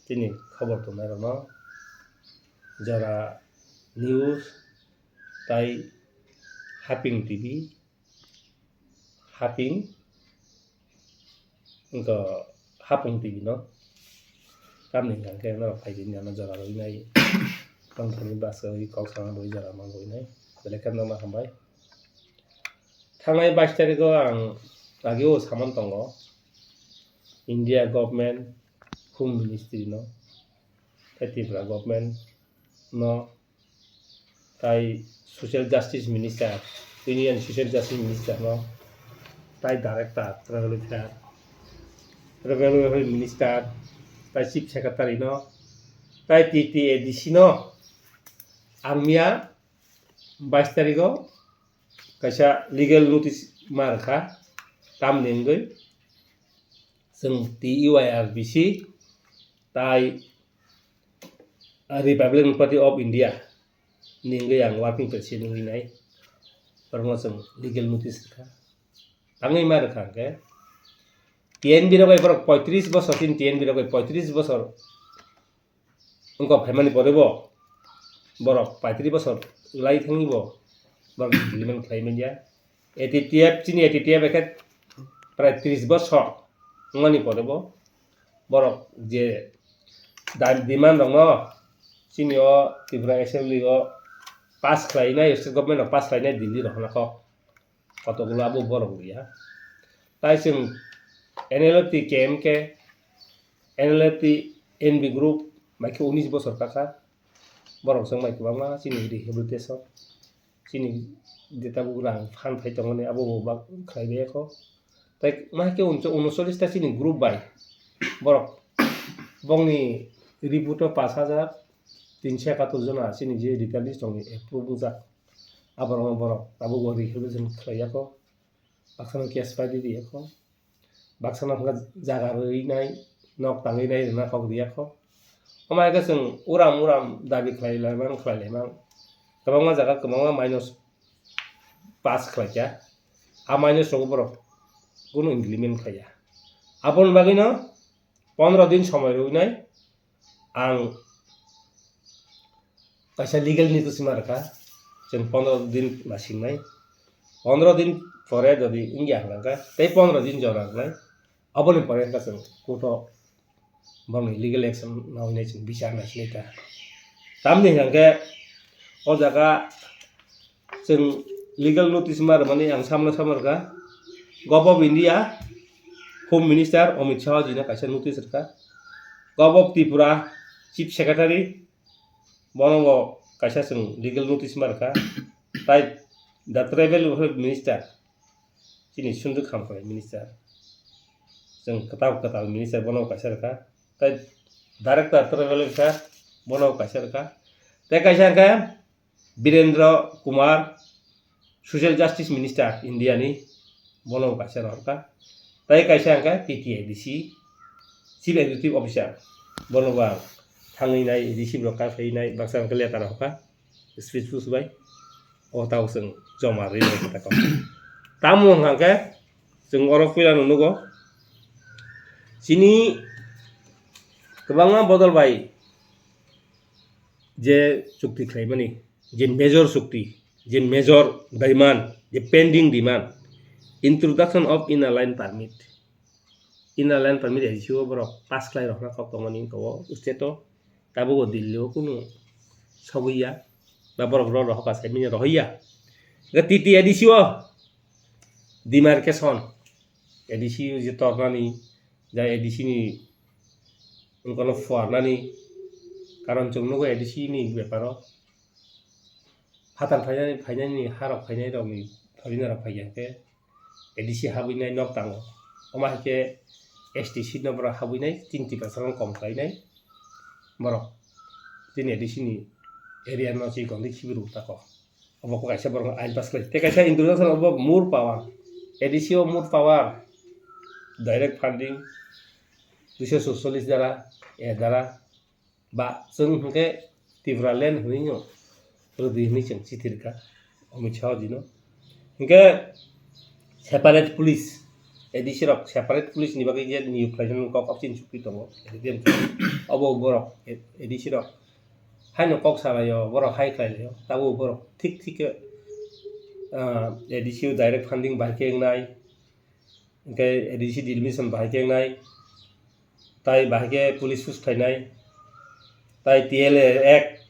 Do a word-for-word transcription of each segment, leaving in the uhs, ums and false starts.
Chini khobor tongnairokno Jora News tai Haping T V, Haping, wngkha Hapung T V no. Tamni hwnkha khe norok phaidi nini ano jora rwinai. Tongthokni bwskango kok sana bo jora ma rwinai. Belai kheno ma hambai. Thangnai bais tarikgo ang ageo saman tongo, India government, Home Ministry no, tei Tripura government no, tai Social Justice Minister, Union Social Justice Minister no, tai Director Tribal Welfare, Tribal Welfare Minister, tai Chief Secretary no, tai T T A D C no, ang miya bais tarikgo kaisa legal notice ma rwkha, tamni wngwi chwng T U I R B C tai Republican Party of India ni wngwi ang working president wngwi nai, borokno chwng legal notice rwkha, tangwi ma rwkha hwnkhe T N B rok bai borok poitris bosor chini T N B rok bai poitris bosor wngkha phaimani pore bo borok paitris bosor lai thangwi bo borok implement khlai manya. A T T F, chini A T T F ekhe prai tris bosor wngmani pore bo borok je da-, demand rokno chini o Tripura Assembly o pass khlainai, state government rok pass khlainai Delhi rohorna kok. Kotokgulo abo borok ya. Tai chwng N L F T, K M K, N L F T, N B group, mai khe unis bosor kaka. Borok chwng mai kwbangma chini rehabilitation, chini je tabuk rang phan phai tongmani abo bo bak khlai bai kho. Tai mai khe uncho-, unocholish ta chini group bai borok bongni report o pash hajar tinso ekatur jona chini je return list tongni approve wngjak. Aborokno borok tabukbo rehabilitation khlai ya kho. Baksano case file rwya kho, baksano hwnka jaga rwinai, nok tangwi nai rwna kok rwya kho. Omo hai khe chwng uram uram dabi khlai laimang, khlai laimang. Kwbangma jaga kwbangma minus pass khlai kha. A minus rogo borok kunu implement khlai ya. Aboni bagwino pondro din somoi rwinai ang kaisa legal notice ma rwkha, chwng pondro din nasingnai, pondro din pore jodi wngya hwnkha khe tei pondro din jora rwnai, aboni pore wngkha chwng court o borokni legal action nawi nai chwng bichar naisinai ta. Tamni hwnkha khe o jaga chwng legal notice ma rwmani ang samno samno rwkha, Govt of India, Home Minister Amit Shah jino kaisa notice rwkha, Govt of Tripura, Chief Secretary, bono bo kaisa chwng legal notice ma rwkha, tai the Tribal Welfare Minister, chini Sunjuk Hamkrai Minister, chwng kwtal kwtal Minister bono bo kaisa rwkha, tai Director Tribal Welfare bono bo kaisa rwkha, tei kaisa hwnkhe Birendra Kumar, Social Justice Minister India ni, bono bo kaisa rohorkha. Tai kaisa hwnkha T T A D C, Chief Executive Officer, bono bo ang thangwi nai, receive rok kha khlai nai, baksa hwnkhe letter rohorkha, speech bai. O tao chwng joma rwi nai khe tako. Tamo hwnkha khe chwng oro puila no nugo. Chini kwbangma bodol bai je chukti khlaimani, je major chukti, je major demand, je pending demand, introduction of inner line permit. Inner line permit A D C o borok pass khlai rokna kok tongmani wngkha o state o, tabuk o Delhi o kunu sogwi ya, ba borok rw rohor kha saimanya rohor ya. Hwnkhe T T A D C o demarcation, A D C o je tornani, jai A D C ni wngkha no phuarnani, karon chwng nugo A D C ni beparo. Phatar phainani, phainani harok phainai rokni phainai rok phai khe A D C habwi nai nok tango. Omo hai khe S T C no borok habwi nai, chini Tiprasa rok kom khlai nai. Borok chini A D C ni area no chikon di khibiru tako. Obo kok kaisa borok ain pass khlai. Tei kaisa introduction obo more power. A D C o more power. Direct funding duiso sucholish dara, A dara. Ba chwng hwnkhe Tipraland hwnwi no rwdi hwnwi chwng chithi rwkha Amit Shah jino. Hwnkhe separate police, A D C rok separate police ni bagwi je niyok khlaijak kok option chukwi tongo. Obo borok A D C rok haino kok salaio, borok hai khlailaio, tabuk borok thik thik khe, ah, A D C o direct funding bahai khe wngnai, hwnkhe A D C delimitation bahai khe wngnai, tai bahai khe police sus khlainai, tai T L A Act,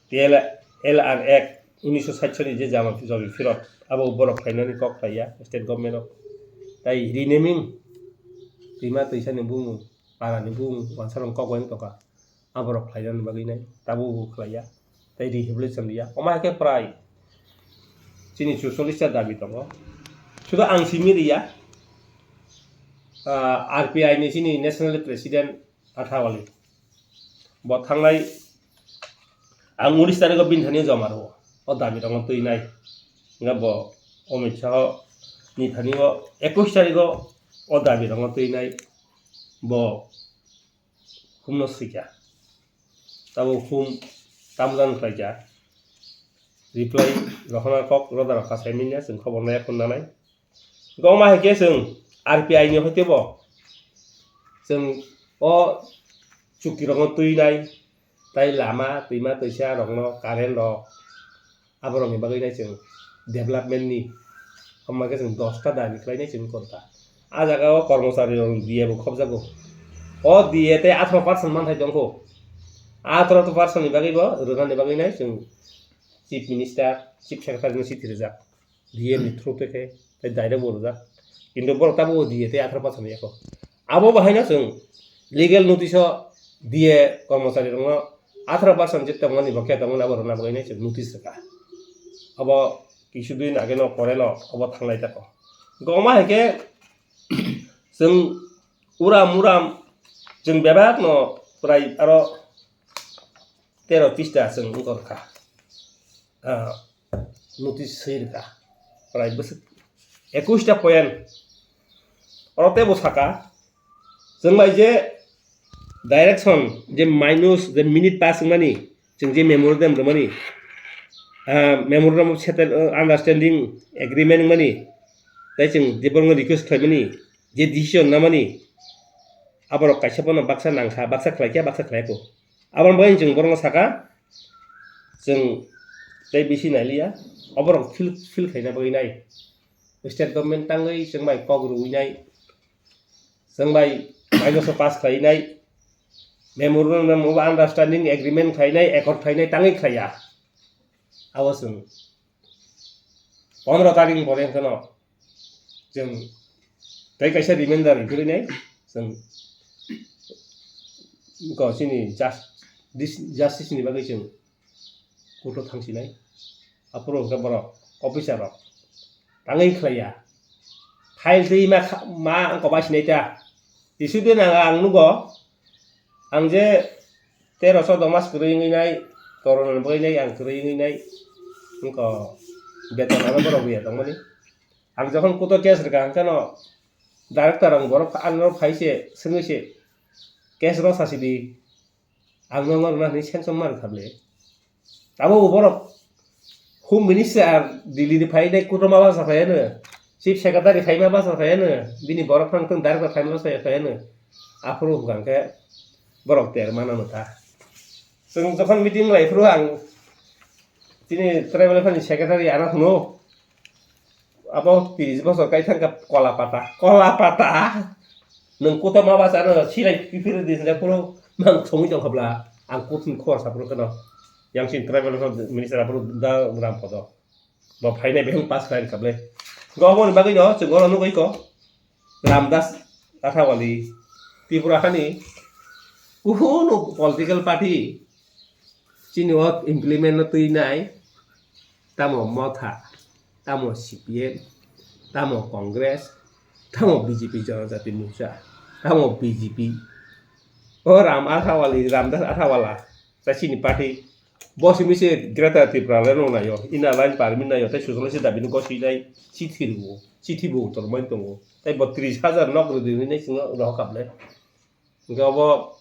T L A, L R Act, unisho sait sani je jama jobi phirot, abo borok khlainani kok khlaiya state government o. Tai renaming, twima twisani bumung, parani bumung, wansarok kok bai wng tongkha. Aborok khlainani bagwi nai, tabuk bo khlaiya, tei rehabilitation riya. Omo hai khe prai chini chuchollish ta dabi tongo. Sudu ang simi riya, ah, R P I ni chini national president Athawale. Bo thangnai ang unis tarikh o bini thani joma rwo. O dabi rokno twi nai. Nga bo Amit Shah ni thani o ekush tarikh o o dabi rokno twi nai. Bo humno swikha. Tabuk hum tamdan khlaikha. Reply rohorna kok roda rokha saimanya, chwng khobor nai phone nanai. Goma hai khe chwng R P I ni hoi tebo. Chwng o chuki rokno twi nai, tai lama, twima, twisa rokno, current rok, aborokni bagwi nai chwng development ni, omo khe chwng dosta dabi khlai nai chwng kok ta. A jaga o kormochari rok D A bo khobjago. O D A tei atharo percent manthai tongkho. Atharo percent ni bagwi bo rwnani bagwi nai chwng chief minister, chief secretary no chithi rijak. D A ni through te khe, tei direct bo rwjak. Kintu borok tabuk D A tei atharo percent yakho. Abo bahaino chwng legal notice o D A kormochari rokno atharo percent je tongmani bo khe tongmani abo rwna bagwi nai chwng notice rwkha. Abo kisu din age no pore no abo thanglai tako. Goma hai khe chwng uram uram chwng bebak no prai aro tero pista chwng wngkha. Ah, notice swi rwkha. Prai bwswk ekush ta point. Oro tei bo saka, chwng bai je direction, je minus, je minute pass wngmani, chwng je memorandum rwmani, ah, memorandum of settle, uh, understanding agreement wngmani, tei chwng je borokno request khlaimani, je decision namani, aborok kaisa phano baksa nangkha, baksa khlaikha, baksa khlaiya kho. Aboni bagwi chwng borokno saka, chwng tei bisi nailiya, oborok feel, feel khaina bagwi nai. State government tangwi chwng bai kok rwui nai, chwng bai minus o pass khlai nai, memorandum of understanding agreement khlai nai, accord khlai nai, tangwi khlaiya. Abo chwng pondro tarik ni pore hwnkhe no chwng tei kaisa reminder rwgwi nai, chwng ko chini jus-, dis-, justice ni bagwi chwng court o thangsinai. Aphuru hwnkhe borok officer rok tangwi khlaiya. File twi ma kha-, ma ang kobai sinai ta. Tisudin ang, ang nugo, ang je tero choudo mas kwrwi wngwi nai, corona ni bagwi nai ang kwrwi wngwi nai, wngkha beton ano borok ya tongmani. Ang jokhon kuto case rwkha hwnkhe no director ang borok ano phai se swngwi se case rw sasi di, ang no rwna hwnwi sanction ma rwkha ble. Abo bo borok Home Minister Delhi ni phai nai kuto ma basa phai ano, Chief Secretary phai ma basa phai ano, bini borok phang thang director phai ma basa phai ano. Aphuru hwnkha khe borok ter mana no ta. Chwng jokhon meeting lai phuru ang chini tribal affairs ni secretary ano hwno, abo tris bosor kai thang kha kola pata, kola pata. Nwng kuto ma basa ano silai piphir di sila phuru mang songwi tong khabla ang kuthni khor sa phuru kheno. Yang chini tribal affairs minister aphuru da gram podo. Bo phainai behung pass khlai khablai. Go aboni bagwi no chwng oro nugwi ko Ramdas Athawale Tripura hani kuhunu political party chini o implement no twi nai, tamo Motha, tamo C P M, tamo Congress, tamo B J P Janajati Morcha, tamo B J P. O Ram Athawale, Ramdas Athawale, ta chini party. Bo simi se Greater Tripura le no naio, Inner Line Permit naio, tei sucholo se dabi no goswi nai, chithi rwo, chithi bo utor mai tongo. Tei bo tris hajar nok rwdi hinwi singo rohor kable. Hwnkhe obo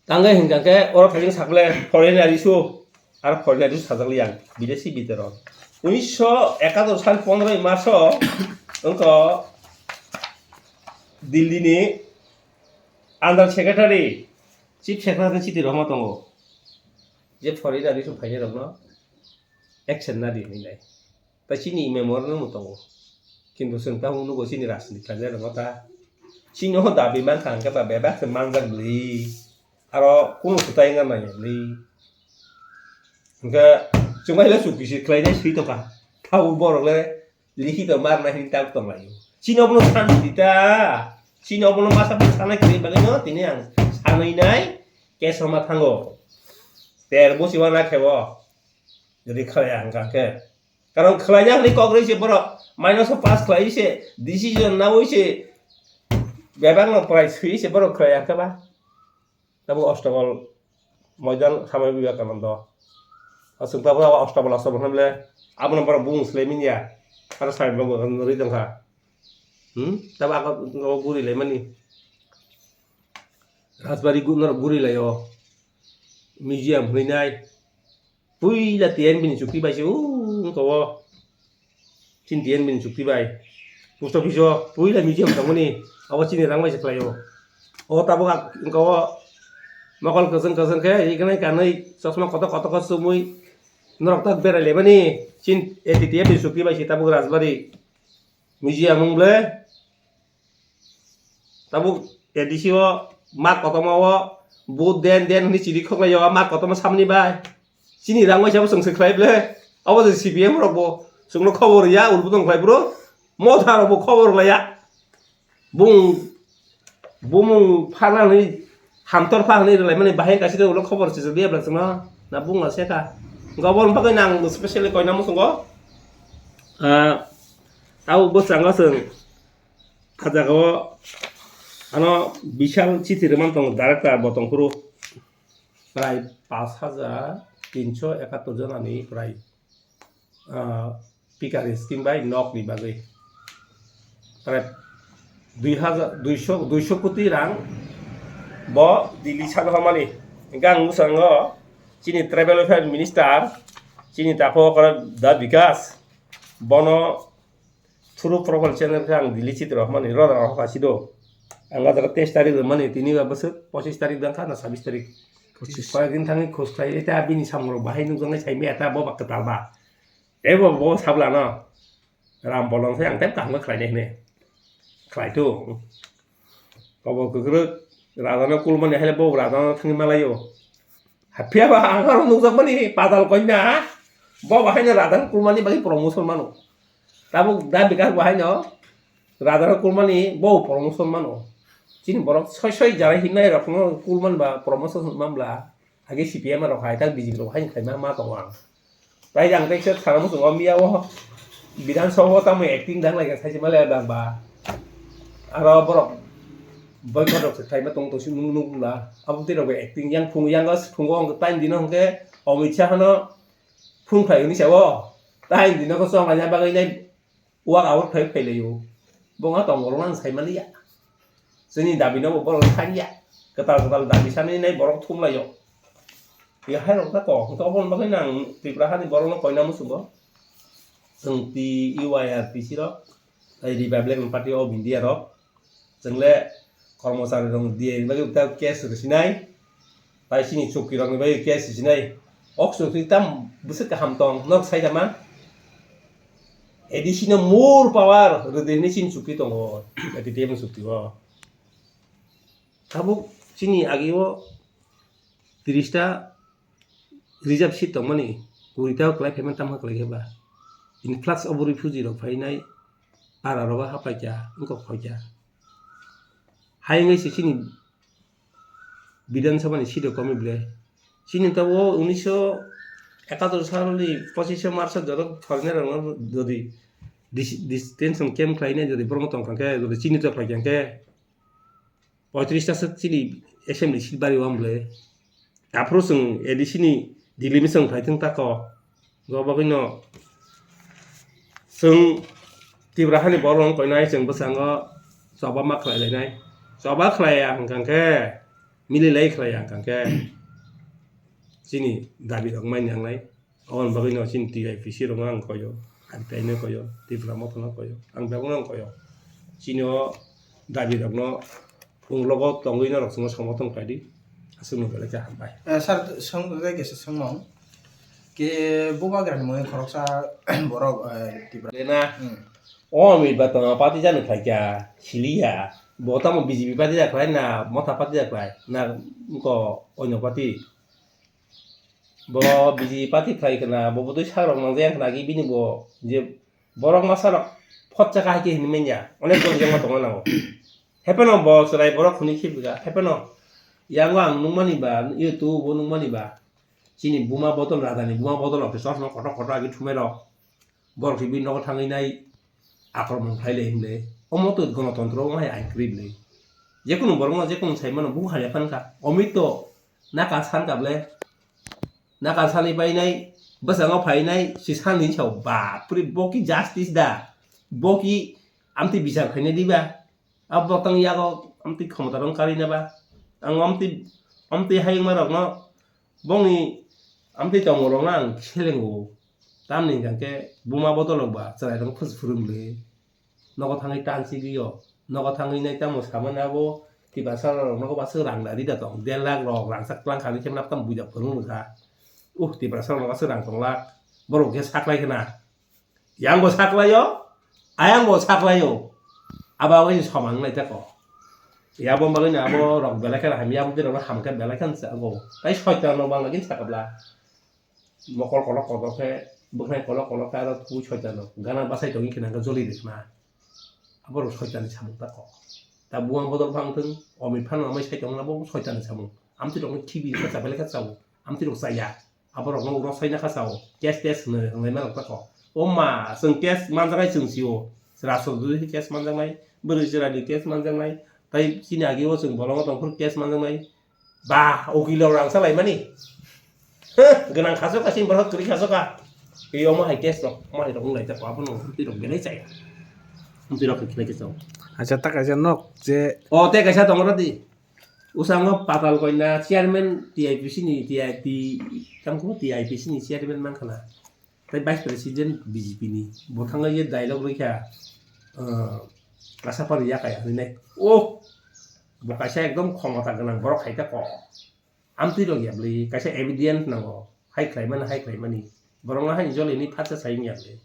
tangwi hwnkha khe oro thajin sakle foreigner issue, aro foreigner issue sajak liya ang, bidesi bidero. Unisho ekator sal pondroi March o Wngkha Delhi ni under secretary, chief secretary ni chiti rohorma tongo. Je foreigner ni song phainai rokno action na di hinwi nai. Tai chini memorandum bo tongo. Kintu chwng tabuk nugo chini rajniti khlainai rokno ta. Chini o dabi mankha hwnkhe ba bebak se manjak bwlwi. Aro kunu kwtai wngna nangya bwlwi. Hwnkhe chwng bai le chukti se khlainai swi tongkha. Tabuk borok le likhito marna hini tabuk tonglaio. Chini obono santi di ta. Chini obono masa bai sanai kwrwi bagwino tini ang sanwi nai keso ma thango. Ter bosi wana khebo. Jodi khlaiya hwnkha khe. Karon khlaiya hwnwi kok rwi se borok minus o pass khlaiwi se decision naui se bebak no prai swi se borok khlaiya khe ba. Tabuk Ostabol Moidan Swami Vivekananda. Aswk tabuk abo Ostabol Ostabol hwnle abono borok bung swlai manya. Aro sai bo rwi tongkha. Hmm? Tabuk ako guri lai mani. Rajbari gu-, norok guri lai o. Museum hwnwi nai. Puila T N B ni chukti bai se, o, wngkha o. Chini T N B ni chukti bai. Post office o puila museum tongmani, abo chini rang bai se khlai o. O tabuk ang, wngkha o. Mokol kwchwng kwchwng khe, ikanai kanwi, chosma kotor kotor khe chumui, norok tak berai laimani. Chini A T T F ni chukti bai se tabuk Rajbari museum wng ble. Tabuk A D C o mak kotorma o vote den den hwnwi chiri khoklai o mak kotorma samni bai. Chini rang waisa bo chwng se khlai ble. Abo je C P M rok bo chwngno khobor ya, ulbu tong khlai bro. Motha rok bo khobor lai ya. Bung bumung phana hwnwi hamtor pha hwnwi rwlai mani bahai kaisa de ulo khobor se jodi abla chwngno. Na bung la seka. Gobor bagwi nang specially koina musungo. Ah, tau bwskango chwng. A jaga o ano bishal chithi rwmani tongo director bo tongphuru prai pash hajar tinsho ekattor jonani prai, ah, pikari scheme bai nok ni bagwi prai dui hajar, duisho, duisho koti rang bo Delhi salo hamani. Hingke ang bwskango chini tribal welfare minister chini takhuk da Bikas bono through proper channel khe ang Delhi chitra rok mani roda rok hokha sido. Ang o jaga teis tarik rok mani tini ba bwswk pochis tarik dang kha na sabis tarik. Pochis. Koyek din thangwi khos khlai ta bini samung rok bahai nukjaknai sai maya ta bo ba kwtal ba. Tei bo bo sabla no ram bolong se ang tei kaham khe khlai nai hwnwi khlai tu. Kobo kwkrwk raja no kulmani hai bo raja no thangwi malaio. Phiya ba ang aro nukjakmani padal koina bo bahai no raja no kulmani bagwi promotion mano. Tabuk da Bikas bahai no raja rok kulmani bo promotion mano. Chini borok soi soi jara hinai rok no kulmani ba promotion man bla age C P M rok hai tak B J P rok hai khai ma ma tongo ang. Tai ang tai khe sana muchungo miya o Bidhan Sabha o tamo acting dang lai sai ma le dang ba. Aro borok boycott rok khai ma tong tong si nuk nuk bla. Abo twi rok acting yang phung yang phungo ang tai dino hwnkhe Amit Shah no phung khai hwnwi sa o. Tai dino ko chong lai bagwi nai. Walk out khai phailaio. Bo wngkha tongbolrok nang saimaliya. Chini dabi no bo borok saniya. Kwtal kwtal dabi sanai nai borok thumlaio. Ya hai rok ta kok hwnkhe oboni bagwi nang Tripura hani borok no koina muchungo. Chwng T U I R T C rok, tei Republican Party of India rok. Chwng le kormochari rok D I ni bagwi ta case rwsinai, tai chini chowki rok ni bagwi case rwsinai. Ok chowki tam bwswk kaham tong, norok sai tama? A D C no more power rwdi hinwi chini chowki tongo, A T T F ni chowki o. Tabuk chini agi o tris ta reserve seat tongmani, kuri ta kwlai phaimani tamo kwlai khe ba. Influx of refugee rok phainai, para rogo hapaikha, wngkok phaikha. Hai wngwi se chini Bidhan Sabha ni seat rok komi ble. Chini tabuk o unisho ekator salni pochisho March o joto foreigner rokno jodi dis-, detention camp khlainai jodi borokno tongkha khe, jodi chini to phaikha khe, poitrista se chini assembly seat bari o ang ble. Aphuru chwng A D C ni Delhi ni chwng phai thung tako. Go bagwi no chwng Tripura hani borok wng koinai chwng bwskango choba ma khlai lainai. Choba khlai ya hwnkha khe, mili lai khlai ya hwnkha khe, chini dabi rok mai nangnai. Aboni bagwi no chini T I P C rok ang koi o. M P I no koyo, Tipra Motha no koyo, ang bebak no koyo. Chini o dabi rok no unglogo tongwi norok chwngno somorthon khlai di. Aswk no belai khe hambai. Eh, sir, swng-, tei kaisa swngmung. Ke bubagrani mungwi khoroksa borok, eh, Tipra. Lena. Hmm. O Amit ba tongma party jani khlaikha, siliya. Bo tamo B J P party da khlai na, Motha party da khlai na, ko oino party. Bo B J P party khlai khna, bo bwtwi sak rok nang jaya khna, agi bini bo je borok masa rok phot chaka hai khe hinwi manya, onek jon jengma tongna nango. Hapheno bo chwrai borok hwnwi khibika, hapheno yango ang nukmani ba, YouTube o nukmani ba, chini buma bodol, raja ni buma bodol rok se chosma kotor kotor agi thumai rok. Borok se bini nogo thangwi nai akromon khlai le hinle. Omo to gonotontro, omo hai ain kwrwi le. Jekunu borok no jekunu sai mano, bukhuk hamya phan kha. Omit to naka san kha ble. Naka sani painai, bwskango phainai, si sani sao, bapre, bo ki justice da? Bo ki amtwi bichar khainai diba? Abo tang yago amtwi khomota rong karwi na ba? Ang amtwi, amtwi hayungma rokno bongni amtwi tongmung rokno ang selengo. Tamni hwnkha khe buma bodolok ba chwrai rok phus phwrwng le. Nogo thangwi tansi gwi o. Nogo thangwi nai tamo samani abo Tiprasa rok nogo aswk rang da rida tong. Der lakh rok rang sak tlang kha ni khe nap tam buida phwrwng kha. Uh, Tiprasa rok nogo aswk rang tong lak. Borok khe saklai khna. Yang bo saklai o, ayang bo saklai o. Abo aboni somang nai tako. Ya bo bagwi no abo rok belai khe hamya, abo rok ham khe belai khe sa go. Tai soitan rok bang lagin sakabla. Mokol kolok kolok khe, bwkhnai kolok kolok khe aro twi soitan rok gana bachai tongwi khna khe joli rikna. Abo rok soitan ni samung tako. Ta buang bodol phang thung, omi phano amai sai tongna bo soitan ni samung. Amtwi rok ni khibi khe cha belai khe chao. Amtwi rok chaya. Aborokno uro soina kha sao, case test hwnwi wnglai manok tako. O ma, chwng case manjaknai chwng sio. Rastro dui case manjaknai, bwrwi chwraini case manjaknai, tai chini agi o chwng bolongo tongphuru case manjaknai. Ba, ukilo rang salaimani. Huh, gwnang khaso kha, chini borok kwrwi khaso kha. Tei omo hai case rok, omo hai rok wnglai tako, abono twi rok belai chaya. Twi rok khe khlai khe sao. Acha, ta kaisa nok je. O, tei kaisa tong rw di. Usango Patal Koina chairman T I P C ni, T I P, tamo T I P C ni chairman mankha na. Tai vice president B J P ni. Bo thangwi je dialogue rwkha, ah, Kasapar yakaya hinwi nai. Oh! Bo kaisa ekdom khomota gwnang borok hai ta kok. Amtwi rok ya bwlwi kaisa evidence nango. Hai khlai mani, hai khlai mani. Borok no haini jolini phatsa sai wngya bwlwi.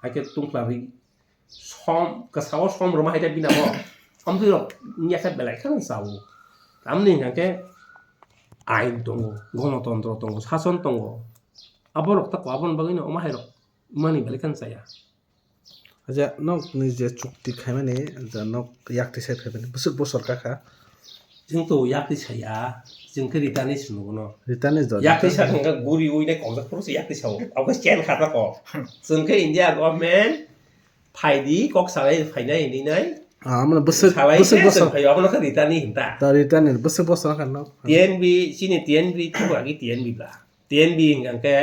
Hai khe tungkla rwi som, kwsao som rwma hai ta bina bo. Somtwi rok wngya khe belai kheno chao. Tamni hwnkha khe ain tongo, gonotontro tongo, sason tongo. Aborok ta ko aboni bagwi no omo hai rok mani belai kheno chaya. Aja, nok ni je chukti khaimani, aja, nok yakti side khaimani, bwswk bosor kakha. Chwng to yakti saya, chwng khe Ritani swngo no. Ritani do, yakti Ritani. Sa thangkha guri ui nai kongjak phuru se yakti sao. Abo khe chen khata ko. Chwng khe India government phaidi kok salai phainai hinwi nai. Ah, mane bwswk, salai bwswk khe bosor. Chwng phaio, abono khe Ritani hinta. Ta Ritani, bwswk bosor kha nok. T N B, chini T N B, thangkha agi T N B ba. T N B hingkha khe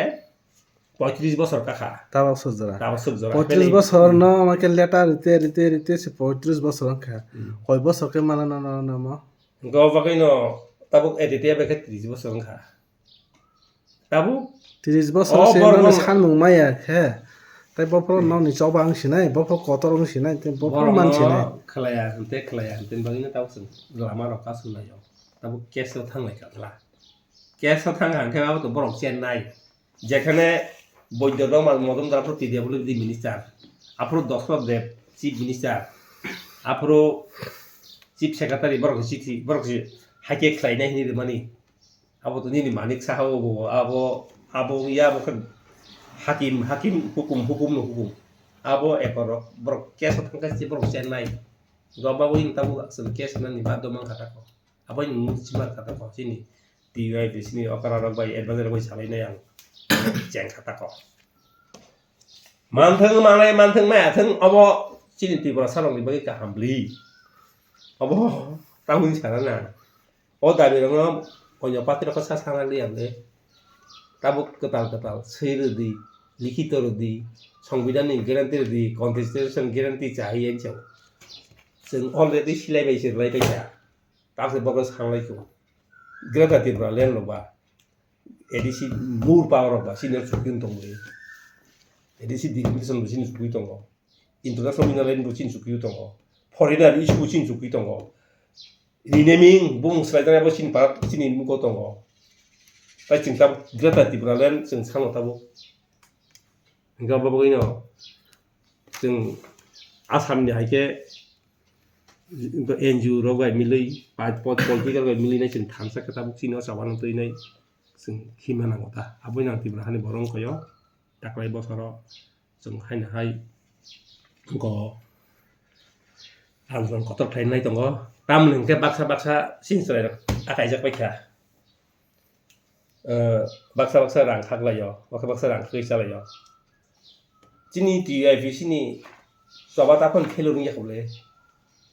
poitris bosor kakha. Tabok suk jora. Tabok suk jora. Poitris bosor no, ma khe letter rite, rite, rite se poitris bosor wngkha. Hmm. Koi bosor khe mala no, no, no, mo? Hingke o bagwi no tabuk A D T A bai khe tris bosor wngkha. Tabuk tris bosor o se borok no no sanmung maya khe. Tai bophoro hmm. Nokni choba wng sinai, bophoro kotor wng sinai, tei bophoro borok man no sinai. Khlaiya hwnkhe khlaiya hwnkhe bagwi no tabuk chwng lama rok kasung laio. Tabuk case o thang lai kha khla. Case o thang kha hwnkhe abo to borok chennai. Jekhane Boidya Dharma Modon Dharma P W D minister, aphuru Dosrot Deb chief minister, aphuru chief secretary, borok chithi, borok si haikhe khlainai hinwi rwmani. Abo to nini manik saha obo, abo, abo ya bo khe hakim, hakim hukum, hukum no hukum. Abo ekorok, borok case o thangkha se borok chennai. Gobagwi tabuk chwng case nani baddo mankha tako. Abo ni mung chimar kha tako chini T Y P C ni okra rok bai advisor rok bai salai nai ang cheng kha tako. Manthung manai, manthung maya thung, obo chini Tripura sarok ni bagwi kaham bwlwi. Obo tamoni sana na. O dabi rok no onyo party rok sa sana liya le. Tabuk kwtal kwtal swi rwdi, likhito rwdi, Songbidan ni guarantee rwdi, constitution guarantee chahi ang chao. Chwng already silai bai se rwlai paikha. Tamse bogo sanglai kho. Greater Tripura land rok ba, A D C mur power rok ba, senior Supreme tong bai. A D C delimitation bo chini chukui tongo. International mineral line bo chini chukui tongo. Foreigner issue bo chini chukui tongo. Renaming bumung swlaijaknai bo chini Bharat chini mugo tongo. Tai chwng tabuk Greater Tipraland chwng sano tabuk. Hingke obo bagwino chwng Assam ni hai khe N G O rok bai milwi, pa-, po-, political bai milwi nai chwng thansa khe tabuk chini o chawano twi nai chwng himna nango ta. Aboni ang Tipra hani borok wngkha o taklai bosoro chwng haino hai wngkha o andolon kotor khlai nai tongo. Tamoni hwnkhe baksa baksa chini chwrai rok akaijak bai kha. Eh, baksa baksa rang khaklaio, baksa baksa rang khagwi chalaio. Chini T I P C ni choba ta phano failure wngya kho le.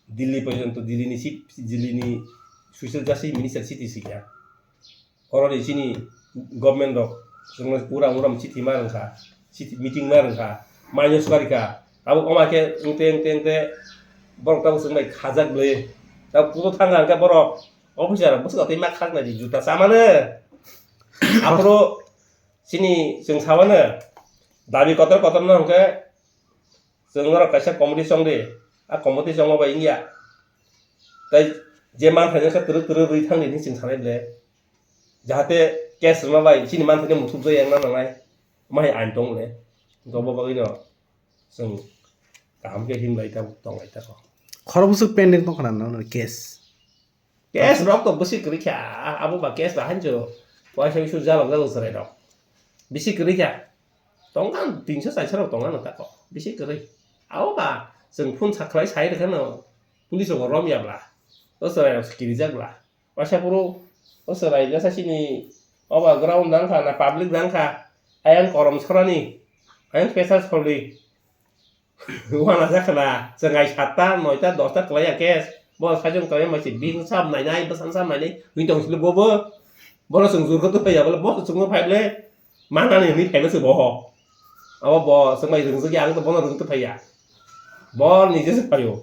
Delhi porjonto, Delhi ni chief, Delhi ni social justice minister chithi sikya. Oroni chini government rok chwngno uram uram chithi ma rwngkha, chithi meeting ma rwngkha, minus karikha. Abo wngma khe wngte wngte wngte borok tabuk chwng bai khajak le. Tabuk kudo thangkha hwnkhe borok Officer rok bwswk twi ma khaknai di juta chamano. Aphuru chini chwng samano dabi kotor kotor no hwnkhe chwng norok kaisa committee chong di. A committee chongma bai wngya. Tai je manthai no khe twrwk twrwk rwi thang di hinwi chwng sanai ble. Jahate case rwma bai chini manthai no muthubjak yang na nangnai. Mai ain tong le. Gobo bagwi no chwng kaham khe himlai ta tong lai ta kho. Khoro bwswk pending tong khna no case. Case rok to bwswk kwrwi kha, abo ba case ba hanjo. Waisa wisu jalok jalok chwrai rok. Bisi kwrwi kha. Tongkha tinso chaisa rok tongkha no tako. Bisi kwrwi. Abo ba chwng phone sakhlai sai rwkha no. Police rok rom ya bla. O chwrai rok kirijak bla. Waisa phuru o chwrai jasa sini o ba ground dang kha na public dang kha. Ayang korom sorani. Ayang special soli. Wana jakha na, chwngai satta, noita, dosta kwlaiya khe, bo sajung kwlaiya masi bini sam nainai, bwsang sam nainai, wngwi tong silo bobo. Bono chwng jur khe twi phaiya bole, bo chwngno phai bole, manani hwnwi phaino se boho. Abo bo chwngbai rwngjakya, ang to bono rwngtwi phaiya. Bo nije se phaio.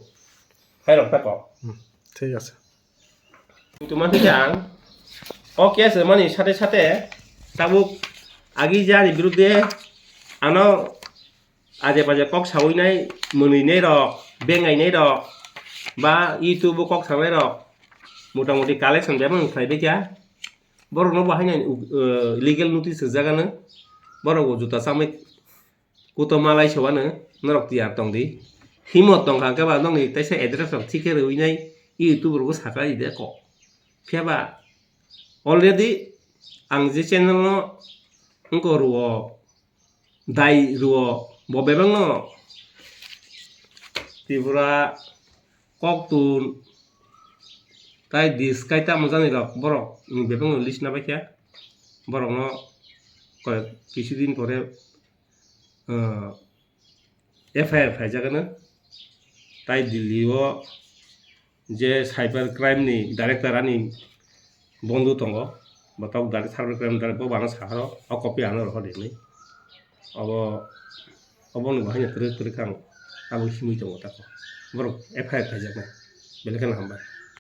Phairok tako. Hmm, thik ase. Tuma khe ang o case mani sate sate tabuk agi jani birudde ano aje baje kok sawi nai, mwnwi nai rok, bengai nai rok, ba YouTube o kok sanai rok, mota moti collection bebak khlai bai kha. Borok no bo haino, uh, legal notice rijak ano, borok bo juta chamwi koto malai se wano norok tiyar tong di. Himo tong kha khe ba nokni teisa address rok thik khe rwi nai YouTube rok saka ide ko. Phiya ba already ang je channel no wngko rwo dai rwo bo bebak no Tripura koktun tai dis kai tamo jani rok borok ni bebak no list na bai kha borok no koi kisu din pore, uh, F I R phaijak ano tai Delhi o je cyber crime ni director ani bondhu tongo, botok dari cyber crime dari bo bana saharo o copy ano rohor hinwi. Abo, obo ni bahai no kwrwi kwrwi kha ang abo himwi tongo tako. Borok F I R khaijaknai. Belai kheno hambai.